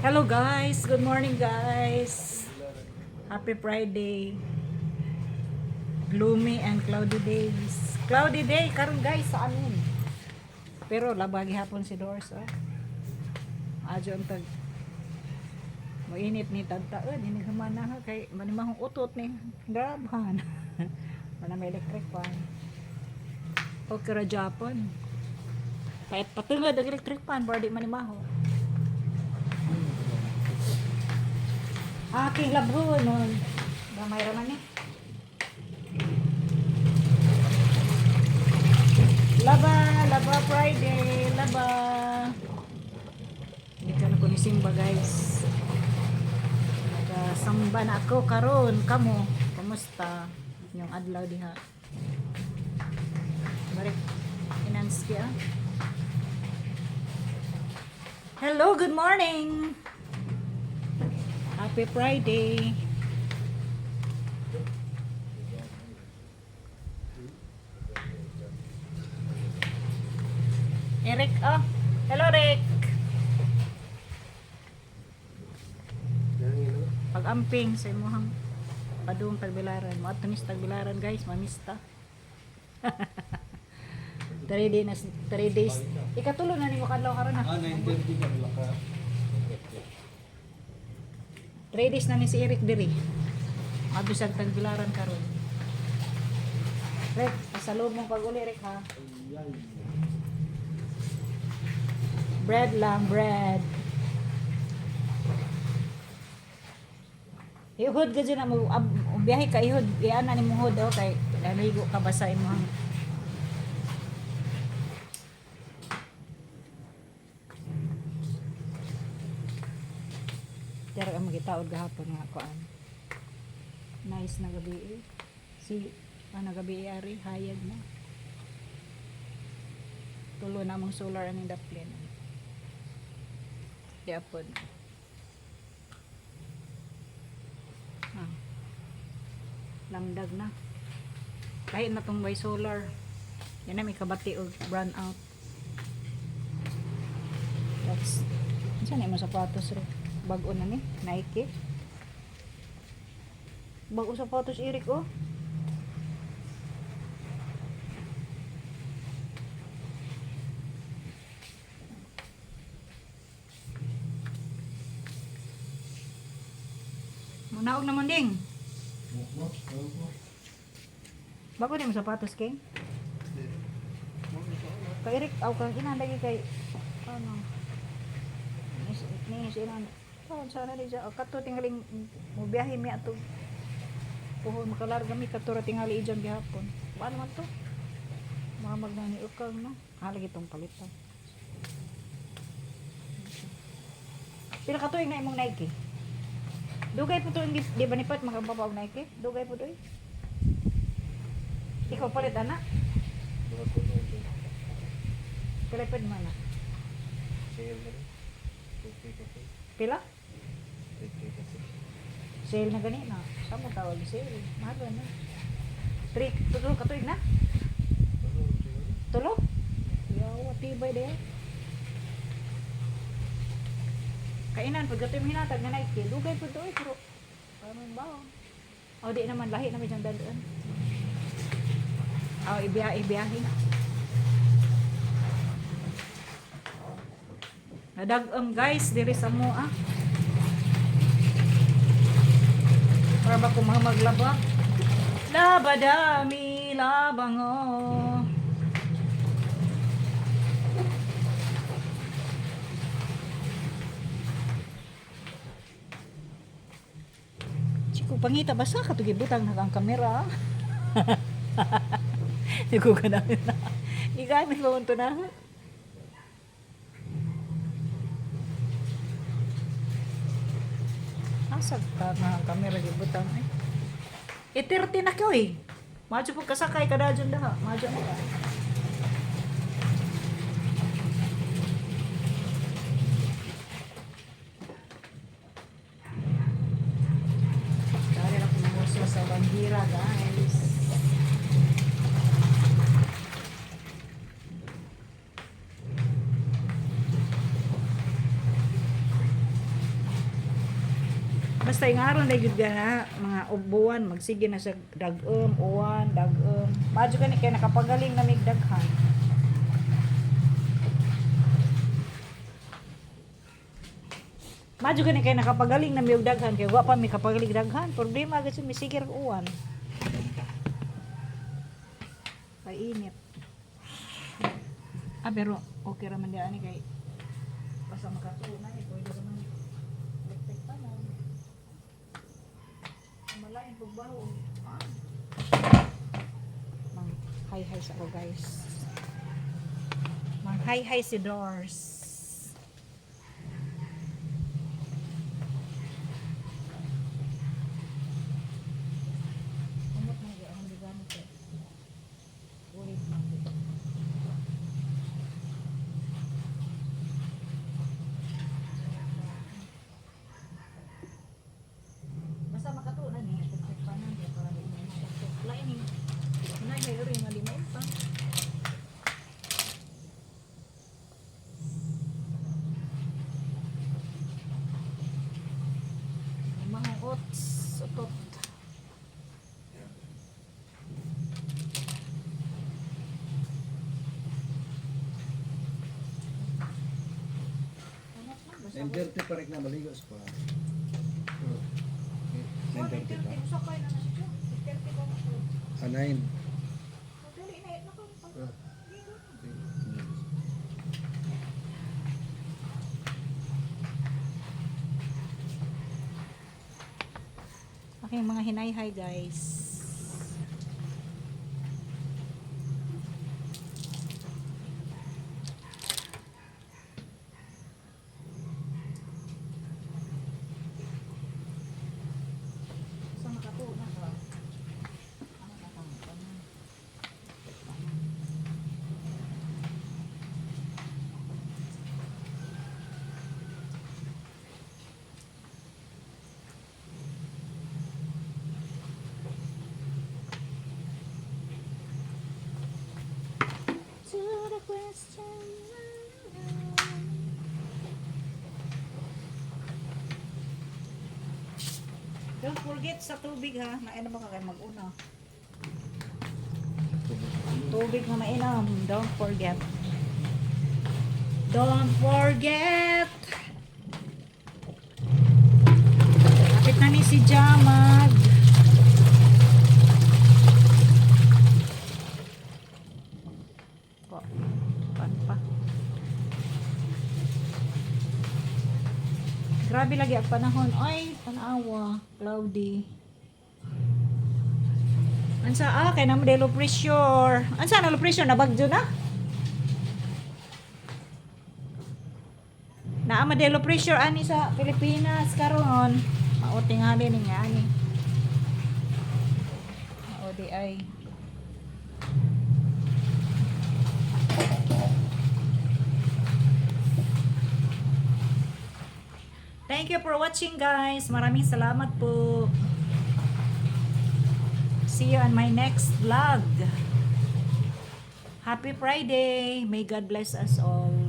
Hello guys, good morning guys. Happy Friday. Gloomy and cloudy days. Cloudy day karon guys sa amin. Pero laba gihapon si Doors oh. Adyo ang tag mainit ni tagtaon ini humana ha kay manimahong utot ni grabahan. Wala may electric fan. Okay ra Japon. Pait patungod ang electric fan, para di manimaho. Aking labho nun. Gamay ra man eh. Laba, laba Friday, laba. Hindi ka na ko ni Simba guys. Nagasamba na ako karon kamo. Kumusta? Yung adlaw diha. Balik inanski ah. Hello, good morning. Happy Friday. Eric, oh. Hello, Rick. Pag-amping sa imuhang padung tagbilaran. Mo ni sa tagbilaran, guys. Mamista. 3 day na, 3 days. Ikatulo na nimo kadlaw karon na. Ah, 9:30 ka wala ka. 3 days na ni si Eric diri. Mabisag tagbilaran karon. Rick, pasalubong pag uli, Rick, ha. Bread lang, bread. Ihod ka dyan na mo, biyahe ka ihod, iyan na ni mo hod, oh, kay naligo ka ba sa imong. Tiyara ang magitaod gahapon nga kuan. Nice na gabi eh. Si ano gabi eh, ari hayag na. Tulo na among solar aning daplin. Diapon. Ah. Lamdag na. Kahit na tong by solar. Yan na may kabati og brown out. That's Saan na mo sapatos ro? Bago na ni Nike. Bago sapatos Eric oh. Munaog naman ding. Bago na mo sapatos king. Kay Eric aw kang ina lagi kay ano. Ni si ina. Oh, sana di siya kato tingaling mo biyahe mi ato. Puhon makalarga mi kato ra tingali ijan gihapon. Paano man to? Mga magnani ukang no. Halagi tong palitan. Pila ka tuig na imong Nike? Dugay po to di, di ba ni Pat makapapaog Nike? Dugay po doy. Ikaw palit ana. Kalipad man na. Sale na rin. 2K kasi. Pila? 3K kasi. Sale na gani na. Sa mo tawag sale? Mahal ba na? Three, tulo ka tuig na? Ano, siguro? Tulo? Yawa, tibay diya. Kainan, pag ito yung hinatag na Nike, dugay po doy, pero ano ba? O, di naman, lahi naman diyang dadaan. O, ibiyahe, ibiyahe. Nadag-ang guys, diri sa mo ah. Para ba kung mga maglaba? Laba dami, labango. Chico, pangita basta ka butang na ang kamera. Di ko ka na. Gigamit mo to na. Asa ka na ang kamera gibutang eh. E30 na ko eh. Madyo po kasakay kada dyan daha. Madyo mo ka. Dari na kumuso sa bandira, guys. Basta yung araw na gyud na mga ubuan magsige na sa dag-om, uwan, dag-om. Madyo gani kay nakapagaling na mig daghan. Madyo gani kay nakapagaling na mig daghan kay wa pa mi kapagaling daghan. Problema gid mi sige rag uwan. Painit. Ah, pero okay ra man di ani kay basta makatuo na eh, pwede ra man electric pa na. Malain pagbaho. Ah. Mang hi hi sa ako, guys. Mang hi hi si Doors. Kumot na gyud ang gigamit eh. Ulit man gyud. Basta makatuon ni electric pa na di para di mo siya. Lain ni. Nay hay rin nga di mo pa. Mga oats, utot. 9:30 pa rin na maligo sa pa. 9:30 pa. Sakay na na siya. 6:30 ko na. Ah, 9. Dali na na ko. Ah. Okay, mga hinayhay, guys. Sa makatuo na ka. Ano na kang ano? To the question. Don't forget sa tubig ha. Mainom ka kayo mag-una. Tubig na mainom. Don't forget. Don't forget. Kapit na ni si Jamag. Po. Pan pa. Grabe lagi ang panahon. Ay, tanawa. Cloudy. Ansa ah, kay namo low pressure. Ansa na low pressure na bagyo na? Naa man low pressure ani sa Pilipinas karon. Mao tingali ni nga ani. Mao di ay. Thank you for watching, guys. Maraming salamat po. See you on my next vlog. Happy Friday. May God bless us all.